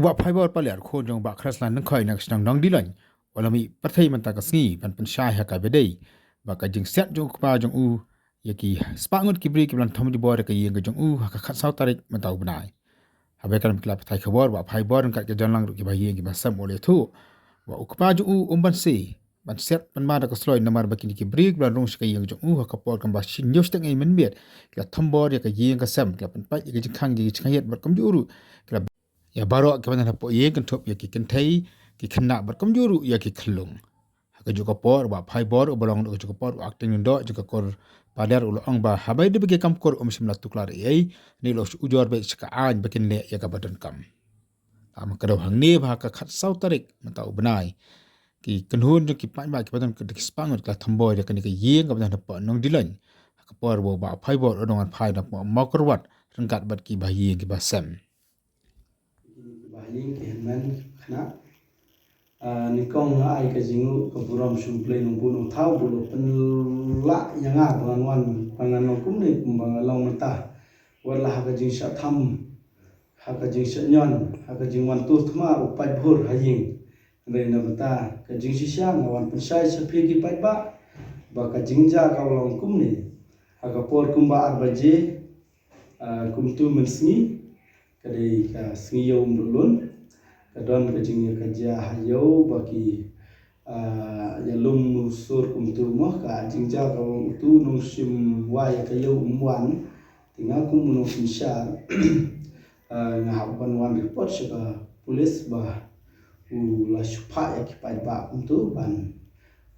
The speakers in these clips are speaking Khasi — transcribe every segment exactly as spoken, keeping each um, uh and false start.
Bah Phaibor Paliar, khun jong Bah Khreslan Lyngkhoi na ka shnong Nongdilong, u la mih pyrthei mynta ka sngi ban pynshai ha kaba ïadei bad ka jingsiat jong u kpa jong u ïa ki spah ngut ki briew kiba la thom jubor ïa ka ïing ka jong u ha ka khatsaw tarik mynta u bnai. Haba ïakren bad ki lad pathai khubor, Bah Phaibor ryngkat ka John Lang ruh kiba ha ïing kiba sem, u la ïathuh ba u kpa jong u um banse ban siat ban mar da ka sloi namar ba kine ki briew kiba la rung sha ka ïing jong u ha ka por kumba shi hynñiew shiteng mynmiet ki la thombor ïa ka ïing ka sem, ki la pynpait ïa ka jingkhang ïa ka jingkhang ïit bad kumjuh ruh ki la ïa baroh kiba don hapoh ïing, kynthup ïa ki kynthei, ki khynnah bad kumjuh ruh ïa ki khyllung. Ha kajuh ka por, Bah Phaibor uba long ha kajuh ka por u acting lyngdoh jong ka kur Paliar u la ong ba haba ïadei bad ki kam kur um shym la tuklar ei ei, ne u la shu ujor beit sha ka aiñ ba kin leh ïa kaba donkam. Tang ma ka daw hangne ba ha ka khatsaw tarik mynta u bnai, ki kynhun jong ki paidbah kiba don ki spah ngut ki la thombor ïa kane ka ïing kaba don hapoh Nongdilong ha ka por ba u Bah Phaibor u dang wan phai na Mawkyrwat ryngkat bad kiba ha ïing kiba sem. Kiba ha ïing ki hynmen khynnah. Ah, nyngkong nga ai ka jingnguh ka burom sha U Blei Nongbuh Nongthaw ba u la pynlah ïa nga ba ngan wan, ba ngan long kumne kumba nga long mynta. Wat la ha ka jingshah tham, ha ka jingshah ñion, ha ka jingwan tur thma u paidbah ha ïing. Hynrei na bynta ka jingshisha nga wan pynshai sha phi ki paidbah ba ka jingjia ka long kumne. Ha ka por kumba ar baje, ah, kumtu mynsngi, ka dei ka sngi Ïew Umduh Lun, ka don ka jingïakajia ha ïew ba ki, ah, ïalum u sur kumtu mo, ka jingjia ka long utu u nongshim wai ïa ka ïew um wan. Te nga kum u nongsynshar, ah, nga hap ban wan report sha ka pulit ba u la shu phah ïa ki paidbah kumtu ban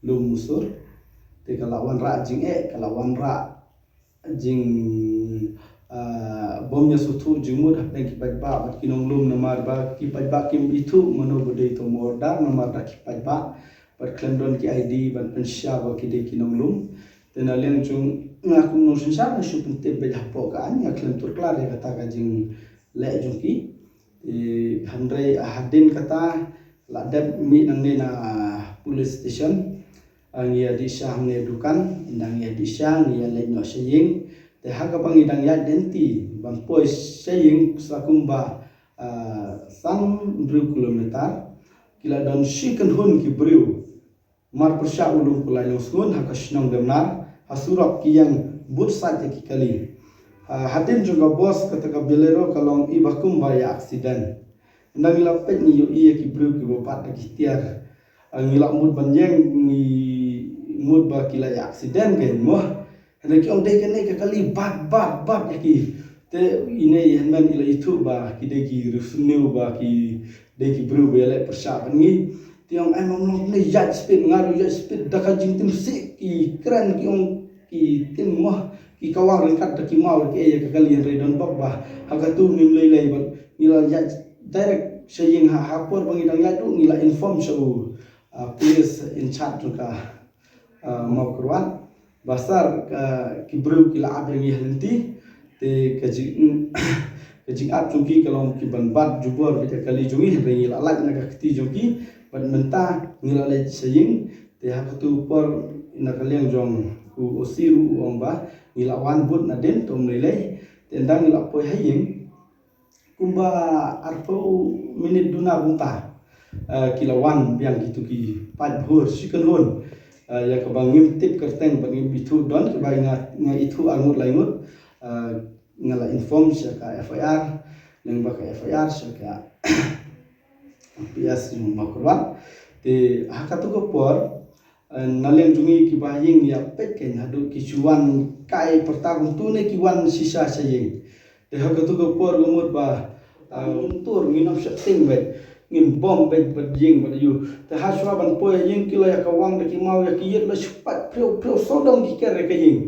lum u sur. Te ka la wanrah jingeh, ka la wanrah jing, ah, bym ïasngewthuh jingmut hapdeng ki paidbah bad ki nonglum namar ba ki paidbah kim ithuh mano ba dei uto u mawordar namar da ki paidbah bad khlem don ki I D ban pynshai ba ki dei ki nonglum. Te na liang jong nga kum u nongsynshar nga shu pyntip beit hapoh ka aiñ, nga khlem tur klar ïa kata ka jingleh jong ki. Te hynrei hadien kata la dep mih nangne na, ah, police station. Ah, ngi ïa dih sha hangne dukan, ynda ngi ïa dih sha ngi ïa leit noh sha ïing. Te ha kaba ngi dang ïaid lynti ban poi sha ïing sa kumba, ah, san hynriew kilometer, ki la don shi kynhun ki briew mar pyrshah u lum u lai longsngew ha ka shnong Demnar, ha surok ki ïeng bud sait ïa ki kali. Ah, hadien jong ka bos kata ka Bolero ka long i ba kumba ïa accident. Ynda ngi la peit ngi ïohi ïa ki briew kiba bat da ki tiar. Ah, ngi la mut ban ïeng, ngi mut ba ki la ïa accident kein mo. Hynrei ki ong dei kane ka kali bat, bat, bat ïa ki. Te ine i hynmen i la ithuh ba ki dei ki riewsniew ba ki dei ki briew ba ïaleh pyrshah bad ngi. Te ong ai mam long ne ïaid speed, nga ruh ïaid speed da ka jingtim sih ki kren ki ong ki tim mo. Ki kawang ryngkat da ki maw ki ei ïa ka kali, hynrei don bok ba ha katu ngim lei lei bad ngi la ïaid direct sha ïing. Ha, ha por ba ngi dang ïaid ruh ngi la inform sha u, ah, police in charge jong ka, ah, Mawkyrwat. Ba sar ka, ki briew ki la ap ïa ngi ha lynti. Te ka jing, ka jingap jong ki ka long ki ban bat jubor bad ïa ka kali jong ngi, hynrei ngi la lait na ka kti jong ki bad mynta ngi la leit sha ïing. Te ha katu por na ka liang jong u O C ruh u ong ba ngi la wan bud nadien, to ym lei lei. Te ynda ngi la poi ha ïing kumba arphew minit duna bynta, eh, ki la wan biang kitu ki paidbah shi kynhun. Eh, ïa kaba ngim tip kyrteng bad ngim ithuh, don kiba nga, nga ithuh ar ngut lai ngut. Eh, nga la inform sha ka F I R, lyngba ka F I R sha ka P S jong Mawkyrwat. Te ha katu ka por, eh, na liang jong ngi kiba ha ïing ïa peit kein haduh ki shu wan kai pyrta kumtu ne ki wan shisha sha ïing. Te ha katu ka por ka mut ba, ah, ngim tur, ngim nym sheptieng beit, ngim bom beit bad ïing bad aiu. Te ha shuwa ban poi ïing ki la ïa kawang da ki maw ïa ki ïit, la shu pait phriew phriew sawdong ki ker ïa ka ïing.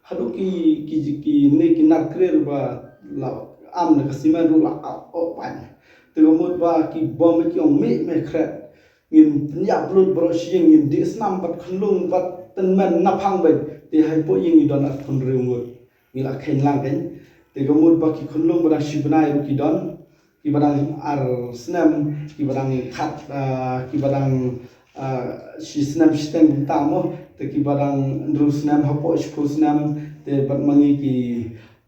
Haduh ki, ki, ki ne ki nar krir ba la am da ka simen ruh la ap oh pait. Te ka mut ba ki bom beit, ki ong mih meh khret. Ngin pynïap lut baroh shi ïing, ngin dih snam bad khunlung bad tymmen naphang beit. Te hapoh ïing ngi don arphew hynriew ngut. Ngi la kheiñ lang kein. Te ka mut ba ki khunlung ba dang shi bnai ruh ki don. Kiba dang ar snem, kiba dang khat, ah, kiba dang, ah, shi snem shiteng bynta mo. Te kiba dang hynriew snem hapoh shiphew snem. Te bad ma ngi ki,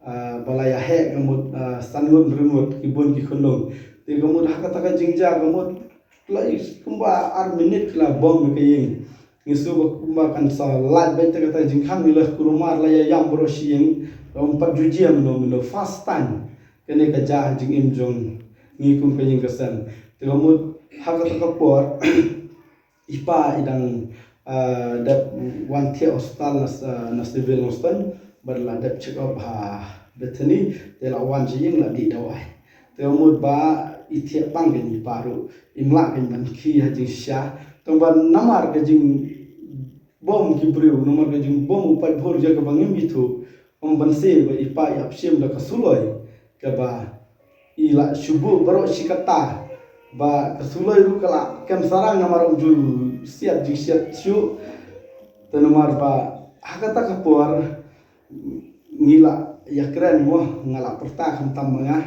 ah, ba la ïa heh ka mut, ah, san ngut hynriew ngut ki bun ki khunlung. Te ka mut ha kata ka jingjia ka mut la i kumba ar minit ki la bom ka ïing. Ngi sngew ba kumba kan sa lait beit te kata ka jingkhang, ngi la kulmar la ïa ïam baroh shi ïing. Ym pat ju jia mynno mynno, first time. Kane ka jia ha jingim jong ngi kum ka ïing ka sem. Te ka mut ha kata ka por i pa i dang, ah, dep wan thiah hospital na, na Civil Hospital, bad la dep check up ha Bethany, te la wan sha ïing la dih dawai. Te ka mut ba i thiah pang kein i pa ruh, im lah kein ban khie ha jingshisha. Tang ba namar ka jingbom ki briew, namar ka jingbom u paidbah jong ka ba ngim ithuh, ym ban sngewbha i pa i ap shim da ka suloi kaba i la shu buh baroh shi katta, ba ka suloi ruh ka la kem sarang namar ym ju siat jingsiat shuh. Te namar ba ha kata ka por ngi la ïakren mo, nga la pyrta khamtam ma nga.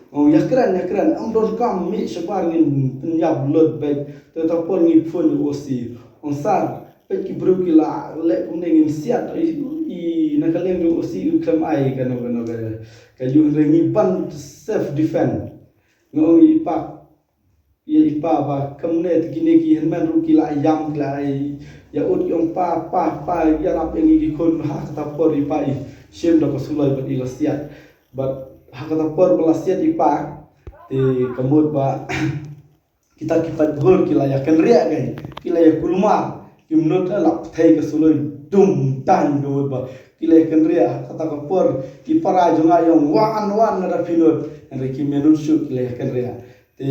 Ong ïakren, ïakren, ym don kam, mih shabar ngin pynïap lut beit. Te ta por ngi phone ïa u O C. Ong sir, peit ki briew ki la leh kumne, ngin siat. I, i na ka liang jong u O C u khlem ai kano kano ka, ka ïuh, hynrei ngi ban self defend. Nga ong i pa, ïa i pa ba kumne te kine ki hynmen ruh ki la ïam, ki la ïa ud, ong pa, pa, pa, ïarap ïa ngi ki khun. Ha kata por i pa i shim da ka suloi bad i la siat. Bad ha kata por ba la siat i pa, te ka mut ba kita ki paidbah ki la ïa kynriah kein, ki la ïa kulmar, kim nud la pyrthei ka suloi dum dang, ka mut ba ki la ïa kynriah. Ha kata ka por ki para jong nga i ong wan, wan lada phi nud, hynrei kim ïa nud shuh, ki la ïa kynriah. Te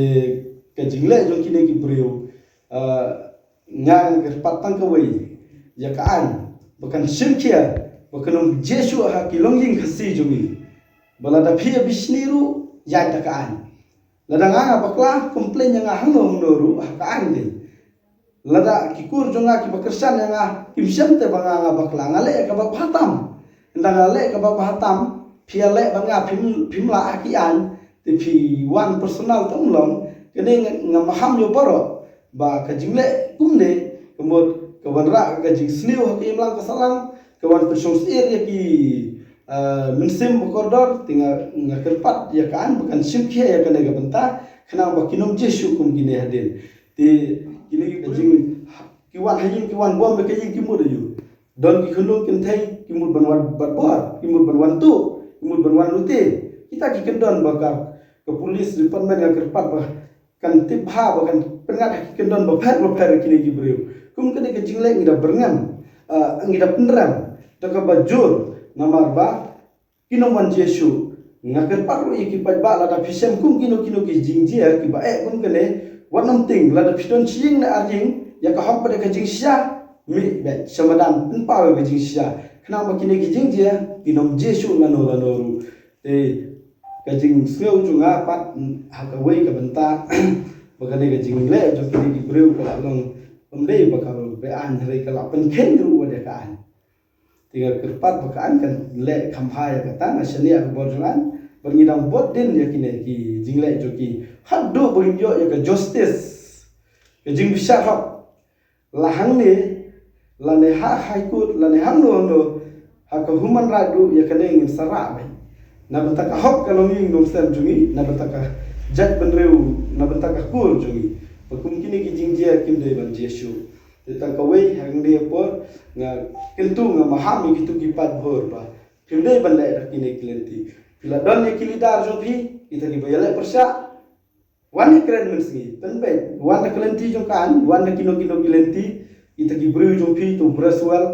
ka jingleh jong kine ki briew, ah, nga kyrpad tang kawei ïa ka aiñ ba kan shim khia, ba kan ym jia shuh ha ki longïing Khasi jong ngi. Ba lada phi ïa bishni ruh ïaid da ka aiñ. Lada nga nga bakla, complain ïa nga hangno hangno ruh ha ka aiñ dei. Lada ki kur jong nga kiba kyrshan ïa nga kim shem te ba nga nga bakla, nga leh ïa kaba bha tam. Ynda nga leh kaba bha tam, phi ïa leh bad nga phim, phim lah ha ki aiñ, te phi wan personal te ym long. Kane nga, nga maham ïa baroh ba ka jingleh kumne ka mut ka wanrah ka jingsniew ha ka imlang ka sahlang, ka wan pynshong syier ïa ki, ah, mynsiem ba kordor. Te nga, nga kyrpad ïa ka aiñ ba kan shim khia ïa kane ka bynta, khnang ba kin ym jia shuh kum kine hadien. Te kine ki jing, ki wan ha ïing, ki wan bom ïa ka ïing, ki mut aïu? Don ki khunlung kynthei, ki mut ban wan bat bor, ki mut ban wan tuh, ki mut ban wan lute. Kita ki kyndon ba ka, ka police department nga kyrpad ba kan tip bha, ba kan pynngat ha ki kyndon bapher bapher kine ki briew. Kum kane ka jingleh ngi da byrngem, ah, ngi da pynrem da kaba jur, namar ba kin ym wan jia shuh. Nga kyrpad ruh ïa ki paidbah, lada phi shem kum kino kino ki jingjia kiba eh kum kane, wat nym tieng, lada phi don shi ïing ne ar ïing, ïa ka hok bad ïa ka jingshisha, mih beit sha madan, pynpaw ïa ka jingshisha, khnang ba kine ki jingjia kin ym jia shuh lano lano ruh. Te ka jingsngew jong nga pat ha kawei ka bynta ba kane ka jingleh jong kine ki briew ka la long, ym dei ba ka be-aiñ, hynrei ka la pynkheiñ ruh wat ïa ka aiñ. Te nga kyrpad ba ka aiñ kan leh kham bha ïa kata. Nga shaniah ha ka bor jong aiñ, bad ngi dang bud dien ïa kine ki jingleh jong ki haduh ba ngin ïoh ïa ka justice, ka jingbishar hok. La hangne, lane ha High Court, lane hangno hangno, ha ka human right ruh ïa kane ngin sa rah beit. Na bynta ka hok ka longïing longsem jong ngi, na bynta ka jaitbynriew, na bynta ka kur jong ngi. Ba kum kine ki jingjia kim dei ban jia shuh. Te tang kawei, ha kane ka por nga kyntu, nga maham ïa kito ki paidbah ba phim dei ban leh da kine ki lynti. Phi la don ïa ki leader jong phi, kita kiba ïaleh pyrshah, wan ïakren mynsngi, pynbeit, wan da ka lynti jong ka aiñ, wan da kino kino ki lynti. Kita ki briew jong phi, uta u Braswell,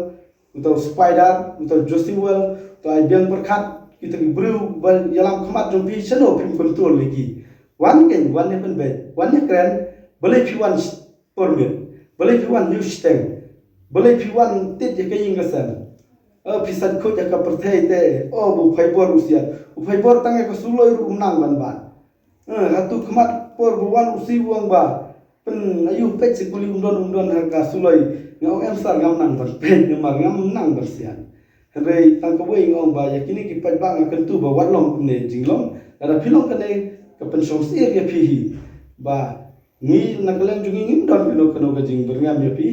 uta u Spider, uta u Josiwell, uta u Aibiang Pyrkhat, kita ki briew ba ïalam khmat jong phi, shano phim control ïa ki? Wan kein, wan ïa pynbeit, wan ïakren. Balei phi wan sh-, permit? Balei phi wan hynñiew shiteng? Balei phi wan tied ïa ka ïing ka sem? Eh, phi sait khuid ïa ka pyrthei te, oh, ba u Phaibor u siat. U Phaibor tang ïa ka suloi ruh um nang ban bat. Eh, hato khmat por ba wan u C, u ong ba pyn, aïu, peit shi kuli um don, um don ha ka suloi. Nga ong em sir, ngam nang ban peit, namar ngam nang ban siat. Hynrei tang kawei nga ong ba ïa kine ki paidbah nga kyntu ba wat long kumne jinglong. Lada phi long kane, ka pynshong syier ïa phi hi. Ba ngi na ka liang jong ngi ngim don kano kano ka jingbyrngem ïa phi,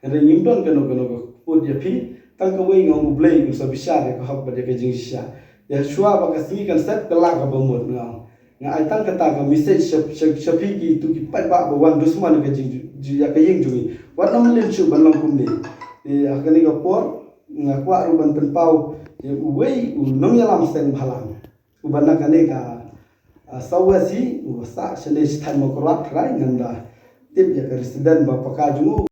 hynrei ngim don kano kano ka kput ïa phi. Tang kawei nga ong U Blei un sa bishar ïa ka hok bad ïa ka jingshisha. Ïa shuwa ba ka sngi kan sep, kylla kaba mut, nga ong. Nga ai tang kata ka message sha, sha, sha phi ki tu ki paidbah ba wan dusmon ka jing, jing, ïa ka ïing jong ngi. Wat nym lynti shuh ban long kumne. Eh, ha kane ka por nga kwah ruh ban pynpaw ïa uwei u nongïalam seng bhalang. Uba na kane ka, ah, South West hi, uba sah shane sha thaiñ Mawkyrwat trai, ngan da tip ïa ka resident ba paka jong u.